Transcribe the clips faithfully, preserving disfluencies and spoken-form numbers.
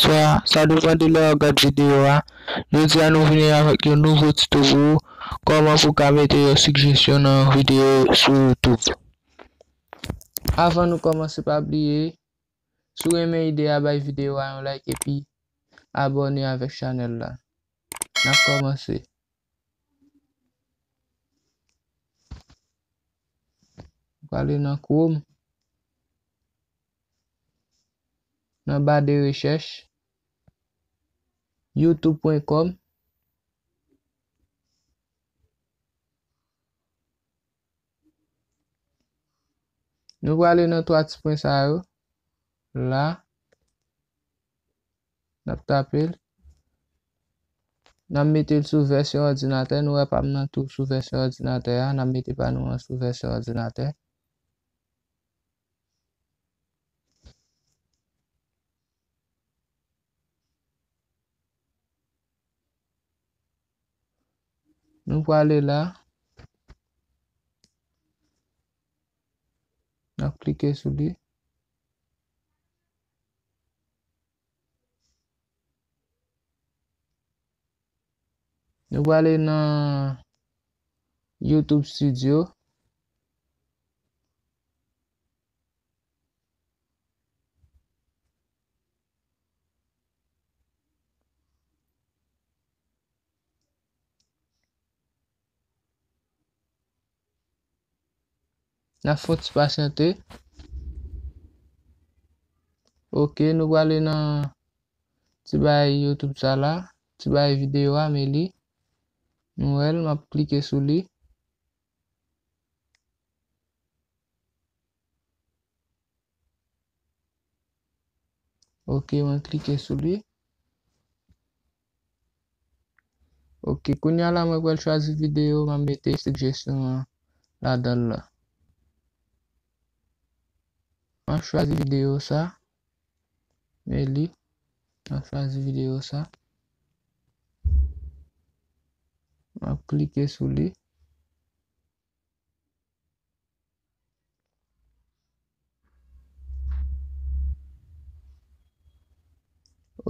Bonswa, sa depann de lè w ap gad videyo a. Jodi a nou vini avèk yon nouvo tito pou ou, kòman pou w ka mete yon sigjesyon nan yon videyo sou YouTube. Avan nou kòmanse, pa bliye, si w renmen ide a, bay videyo a yon like epi abòne avèk chanèl la. N ap kòmanse. Prale nan Chrome. Nan ba de rechèch, youtube pwen kòm. Nou prale nan twa ti pwen sa yo. La. N ap tape l. N ap mete l sou vèsyon òdinatè. Nou wè pa m nan tou sou vèsyon òdinatè a. N ap mete pa nou an sou vèsyon òdinatè. Nou prale la. N ap klike sou li. Nou prale nan YouTube Studio. N ap fè yon ti pasyante. Ok, nou prale nan ti bagay YouTube sa la, ti bagay videyo a, men li. Nou wè l, m ap klike sou li. Ok, mwen klike sou li. Ok, kounye a la, mwen pral chwazi videyo, m ap mete sigjesyon an ladan l la. M ap chwazi videyo sa. Men li. M ap chwazi videyo sa. M ap klike sou li.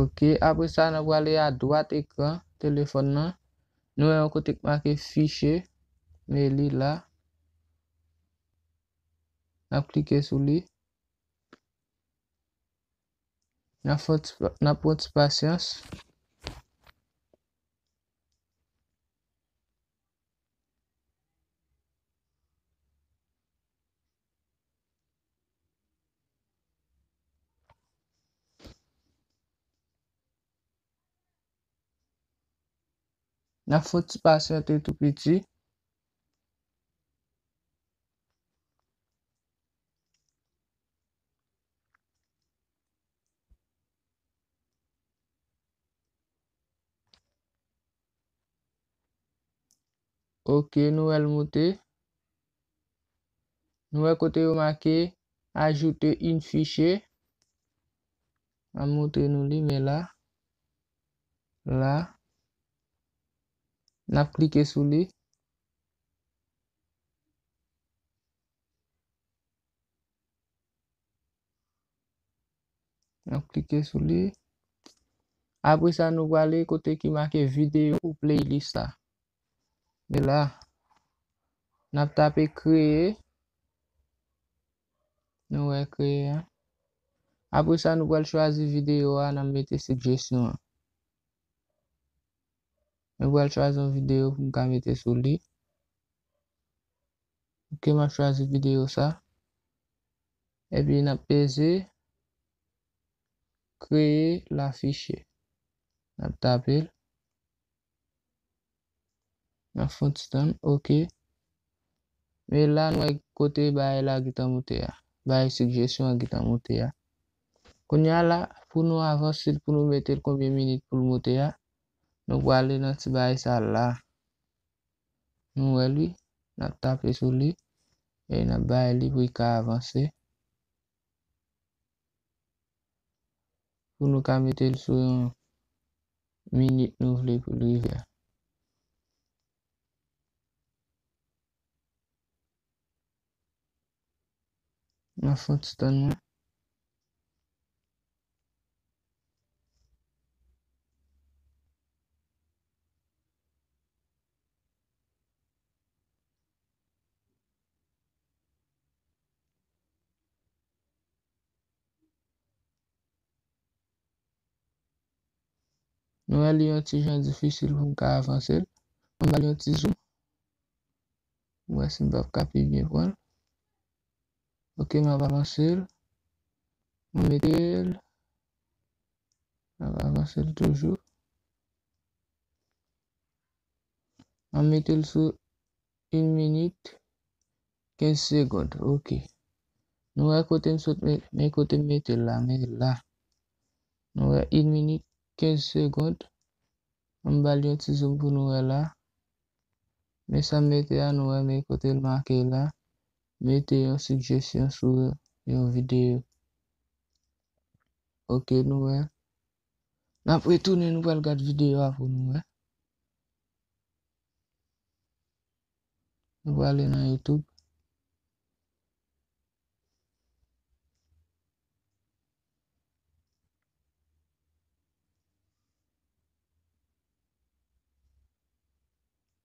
Ok, apre sa, n ap prale a dwat ekran telefòn nan. Nou wè yon kote k make fichye, men li la. N ap klike sou li. N ap fè ti pa-, n ap pran ti pasyans. N ap fè ti pasyante tou piti. Ok, nou wè l moute. Nou wè kote yo make ajoute un fichier. M ap montre nou li, men la. La. N ap klike sou li. N ap klike sou li. Apre sa, nou prale kote ki make videyo ou playlist la. Men la, n ap tape kreye. Nou wè kreye a. Apre sa, nou pral chwazi videyo a, n ap mete sigjesyon an. Nou pral chwazi yon videyo pou m ka mete sou li. Ok, m ap chwazi videyo sa. Epi n ap peze kreye la fichye. N ap tape l. N ap fè yon ti tann, ok. Men la, nou wè kote bagay la gentan moute a. Bagay sigjesyon an gentan moute a. Kounye a la, pou nou avanse l, pou nou mete l konbyen minit pou l moute a, nou prale nan ti bagay sa la. Nou wè li, n ap tape sou li, e n ap bay li pou li ka avanse. Pou nou ka mete l sou yon minit nou vle pou l rive a. M ap fè yon ti tann mwen. Nou wè li yon ti jan difisil pou m ka avanse l. Ann ba l yon ti zoom. Mwen wè si m p ap ka pi byen pran l. Ok, m ap avanse l. Mwen mete l. M ap avanse l toujou. Mwen mete l sou yon minit kenz segonn. Ok. Nou wè kote m sot met, men kote m mete l la, men la. Nou wè yon minit kenz segonn. Ann ba l yon ti zoom pou nou wè la. Men sa m mete a, nou wè, men kote l make la. Mete yon sigjesyon sou yon videyo. Ok, nou wè. N ap retounen, nou pral gad videyo a pou nou wè. Nou prale nan YouTube.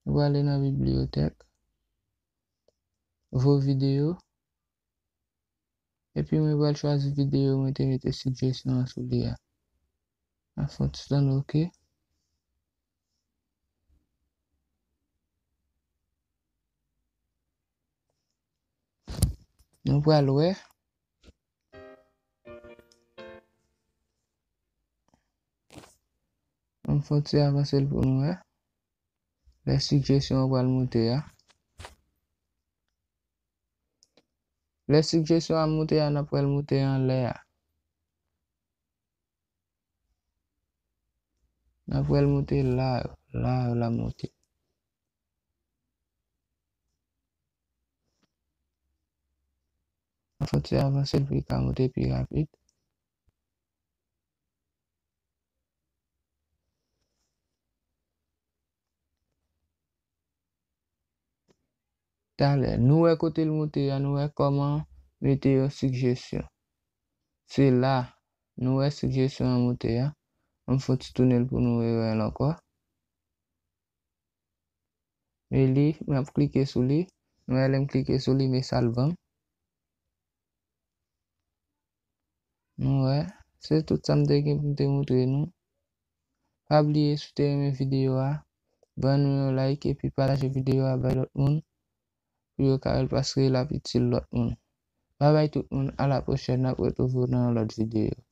Nou prale nan bibliyotèk. Vo videyo. Epi mwen pral chwazi videyo mwen te mete sigjesyon an sou li a. Mwen fè yon ti tann, ok. Nou pral wè. Ann fè yon ti avanse l pou nou wè. Lè sigjesyon an pral moute a. Lè sigjesyon an moute a, n ap wè l moute anlè a. N ap wè l moute la, la, la moute. Ann fè yon ti avanse l pou l ka moute pi rapid. Talè, nou wè kote l moute a, nou wè kòman mete yon sigjesyon. Se la, nou wè sigjesyon an moute a. Ann fè yon ti tounen l pou nou rewè l ankò. Men li, m ap klike sou li. Nou wè lè m klike sou li, men sa l ban m. Nou wè, se tout sa m te gen pou m te montre nou. Pa bliye, si w te renmen videyo a, ban nou yon like epi pataje videyo a bay lòt moun pou yo ka wè l, paske l ap itil lòt moun. Babay tout moun, a la pwochèn, n ap retwouve w nan yon lòt videyo.